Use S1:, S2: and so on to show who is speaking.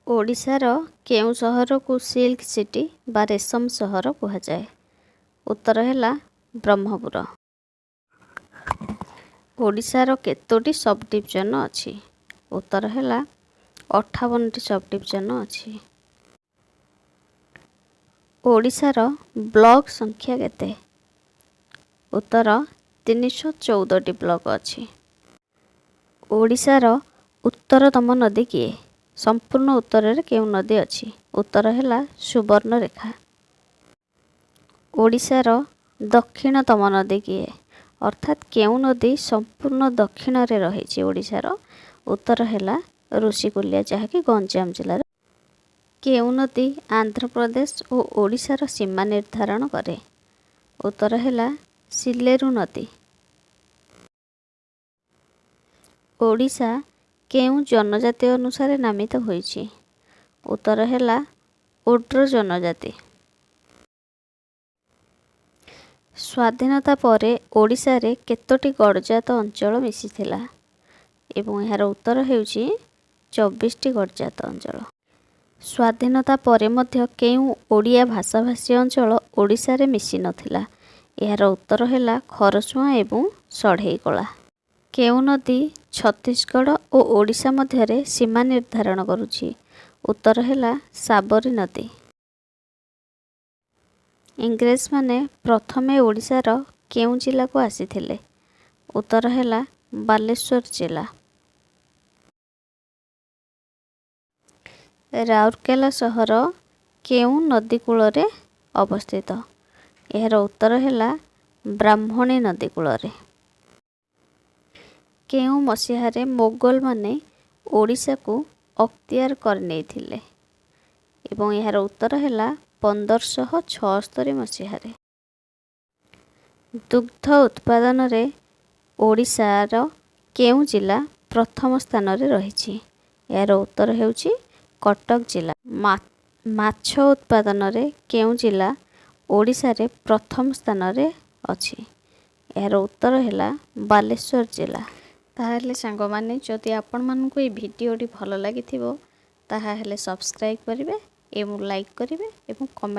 S1: ଓଡ଼ିଶାର କେଉଁ ସହରକୁ ସିଲ୍କ ସିଟି ବା ରେଶମ ସହର କୁହାଯାଏ? ଉତ୍ତର ହେଲା ବ୍ରହ୍ମପୁର। ଓଡ଼ିଶାର କେତୋଟି ସବ୍ ଡିଭିଜନ ଅଛି? ଉତ୍ତର ହେଲା 58ଟି ସବ୍ ଡିଭିଜନ ଅଛି। ଓଡ଼ିଶାର ବ୍ଲକ ସଂଖ୍ୟା କେତେ? ଉତ୍ତର 314ଟି ବ୍ଲକ ଅଛି। ଓଡ଼ିଶାର ଉତ୍ତରତମ ନଦୀ କିଏ? ସମ୍ପୂର୍ଣ୍ଣ ଉତ୍ତରରେ କେଉଁ ନଦୀ ଅଛି? ଉତ୍ତର ହେଲା ସୁବର୍ଣ୍ଣରେଖା। ଓଡ଼ିଶାର ଦକ୍ଷିଣତମ ନଦୀ କିଏ? ଅର୍ଥାତ୍ କେଉଁ ନଦୀ ସମ୍ପୂର୍ଣ୍ଣ ଦକ୍ଷିଣରେ ରହିଛି ଓଡ଼ିଶାର? ଉତ୍ତର ହେଲା ଋଷିକୁଲ୍ୟା, ଯାହାକି ଗଞ୍ଜାମ ଜିଲ୍ଲାରେ। କେଉଁ ନଦୀ ଆନ୍ଧ୍ରପ୍ରଦେଶ ଓ ଓଡ଼ିଶାର ସୀମା ନିର୍ଦ୍ଧାରଣ କରେ? ଉତ୍ତର ହେଲା ସିଲେରୁ ନଦୀ। ଓଡ଼ିଶା କେଉଁ ଜନଜାତି ଅନୁସାରେ ନାମିତ ହୋଇଛି? ଉତ୍ତର ହେଲା ଓଡ୍ର ଜନଜାତି। ସ୍ୱାଧୀନତା ପରେ ଓଡ଼ିଶାରେ କେତୋଟି ଗଡ଼ଜାତ ଅଞ୍ଚଳ ମିଶିଥିଲା? ଏବଂ ଏହାର ଉତ୍ତର ହେଉଛି 24ଟି ଗଡ଼ଜାତ ଅଞ୍ଚଳ। ସ୍ୱାଧୀନତା ପରେ ମଧ୍ୟ କେଉଁ ଓଡ଼ିଆ ଭାଷାଭାଷୀ ଅଞ୍ଚଳ ଓଡ଼ିଶାରେ ମିଶିନଥିଲା? ଏହାର ଉତ୍ତର ହେଲା ଖରସୁଆଁ ଏବଂ ଷଢ଼େଇକଳା। କେଉଁ ନଦୀ ଛତିଶଗଡ଼ ଓ ଓଡ଼ିଶା ମଧ୍ୟରେ ସୀମା ନିର୍ଦ୍ଧାରଣ କରୁଛି? ଉତ୍ତର ହେଲା ସାବରୀ ନଦୀ। ଇଂରେଜମାନେ ପ୍ରଥମେ ଓଡ଼ିଶାର କେଉଁ ଜିଲ୍ଲାକୁ ଆସିଥିଲେ? ଉତ୍ତର ହେଲା ବାଲେଶ୍ୱର ଜିଲ୍ଲା। ରାଉରକେଲା ସହର କେଉଁ ନଦୀ କୂଳରେ ଅବସ୍ଥିତ? ଏହାର ଉତ୍ତର ହେଲା ବ୍ରାହ୍ମଣୀ ନଦୀ କୂଳରେ। କେଉଁ ମସିହାରେ ମୋଗଲମାନେ ଓଡ଼ିଶାକୁ ଅକ୍ତିଆର କରିନେଇଥିଲେ? ଏବଂ ଏହାର ଉତ୍ତର ହେଲା 1576 ମସିହାରେ। ଦୁଗ୍ଧ ଉତ୍ପାଦନରେ ଓଡ଼ିଶାର କେଉଁ ଜିଲ୍ଲା ପ୍ରଥମ ସ୍ଥାନରେ ରହିଛି? ଏହାର ଉତ୍ତର ହେଉଛି କଟକ ଜିଲ୍ଲା। ମାଛ ଉତ୍ପାଦନରେ କେଉଁ ଜିଲ୍ଲା ଓଡ଼ିଶାରେ ପ୍ରଥମ ସ୍ଥାନରେ ଅଛି? ଏହାର ଉତ୍ତର ହେଲା ବାଲେଶ୍ୱର ଜିଲ୍ଲା। ତାହେଲେ ସାଙ୍ଗମାନେ, ଯଦି ଆପଣମାନଙ୍କୁ ଏହି ଭିଡ଼ିଓଟି ଭଲ ଲାଗିଥିବ, ତାହାହେଲେ ସବସ୍କ୍ରାଇବ୍ କରିବେ ଏବଂ ଲାଇକ୍ କରିବେ ଏବଂ କମେଣ୍ଟ।